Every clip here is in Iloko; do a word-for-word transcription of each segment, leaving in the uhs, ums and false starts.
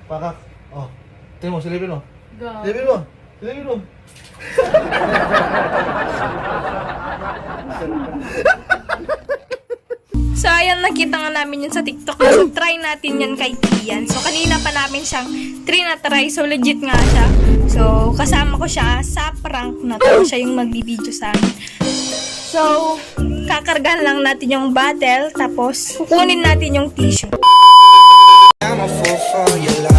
Pakak. Oh. Tingnan mo, silipin mo. Go. Silipin mo. Silipin mo. So, ayan, nakita nga namin yun sa TikTok. So, try natin yan kay Ian. So, kanina pa namin siyang trinatry. So, legit nga siya. So, kasama ko siya sa prank na to. Siya yung magbibideo sa amin. So, kakargahan lang natin yung bottle, tapos kukunin natin yung tissue. I'm a fool for your love.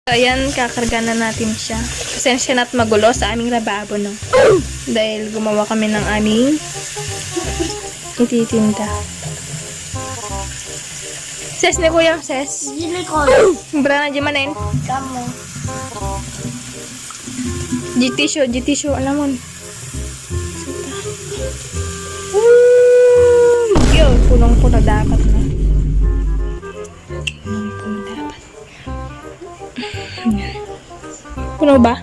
So, ayan, kakarga na natin siya. Pasensya na at magulo sa aming lababo, no? Dahil gumawa kami ng aming ititinda. Ses ni Kuya, ses. Gilikod. Bra na di manen. Kamo. Di tissue, di tissue, alam mo. Woo! Yo, punong-puno dapat na. Punong-puno dapat. Puno ba?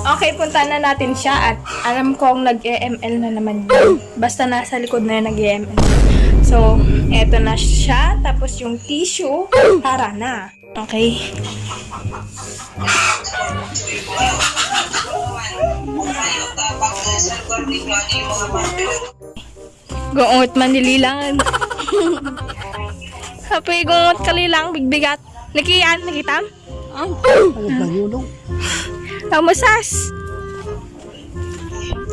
Okay, punta na natin siya at alam kong nag-E M L na naman yun. Basta nasa likod na yun, nag-E M L. So, eto na siya. Tapos yung tissue, tara na. Okay. Gungot man ni Lilang. Happy gungot ka, Lilang, bigbigat. Nakian, nakitam? Ay, ano ba yun, oh? Kamusas?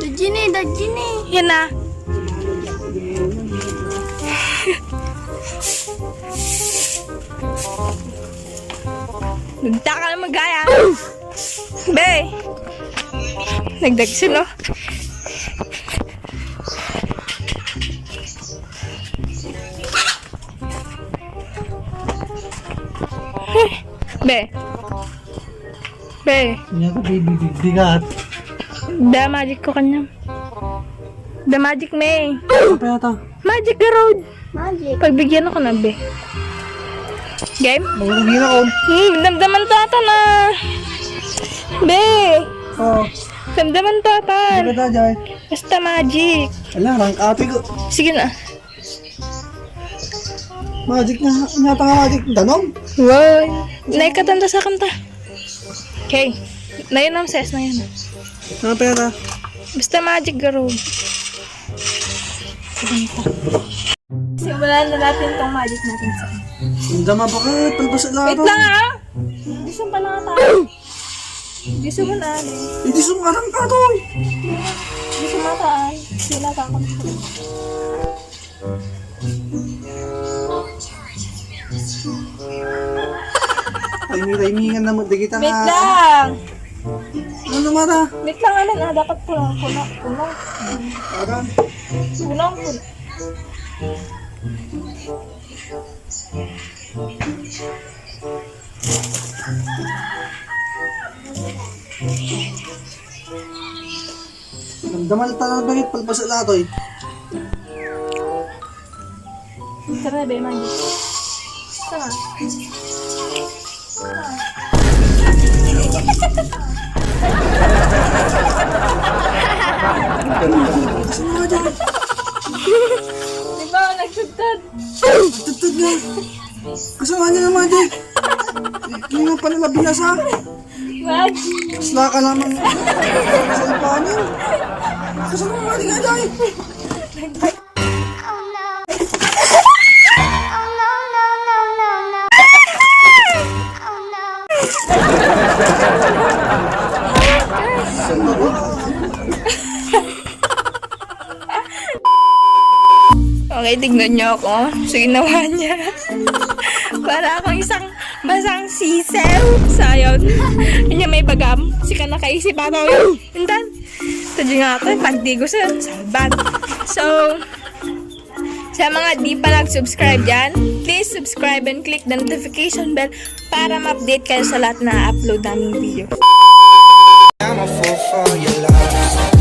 Dajini, dajini. Yan na. Nagtaka na magaya. Be. Nagdagsun, no? Be. Be. Niya ko, baby, big bigat. Da magic ko kanya. Da magic, me. Apa yata? Magic the road. Magic. Pagbigyan ako na, be. Game? Magulog yun ako. Hmm, damdaman to ata na. Be. Oh. Damdaman to ata. Hindi ka ta, Jai. Basta magic. Ala, rank ate ko. Sige na. Magic na, nga pa nga magic. Danong? Wow. Naikatan ta sa kanta. Okay. Na yun ang ses na yun. Ano pera? Basta magic, garo. Simulan na natin tong magic natin sa. Ang dama, bakit? Palbasa lang. Wait lang, ah. Hindi siya pala ata. Hindi siya muna, eh. Hindi siya muna ka to, eh. Hindi siya mata, ay. Hindi na ako. Ay, may timingan na mo. Dagita. Wait lang. Ano, Mara? Wait lang, ano na, dapat puno, puno, puno. Aga? Puno, puno. Damdaman ta na ba yung palpasa na to, eh? Tara, be, mandi. Tara. Di ba, nagsugtad? Tutod nga. Kasama niya naman, Jay. Hindi nga pala nabinasa. Wag. Kasla ka naman. Kasal pa niya. Kasal mo nga, di nga, Jay. Okay, tignan niyo ako. So, ginawa niya. Para akong isang basang sisew. Sayon. Kanya may bagam. Si ka nakaisip ato yun. Intan. Sa di nga ako, pagdigo sa salban. So, sa mga di pa nag-subscribe dyan, please subscribe and click the notification bell para ma-update kayo sa lahat na upload naming video. I'm a fool for your love.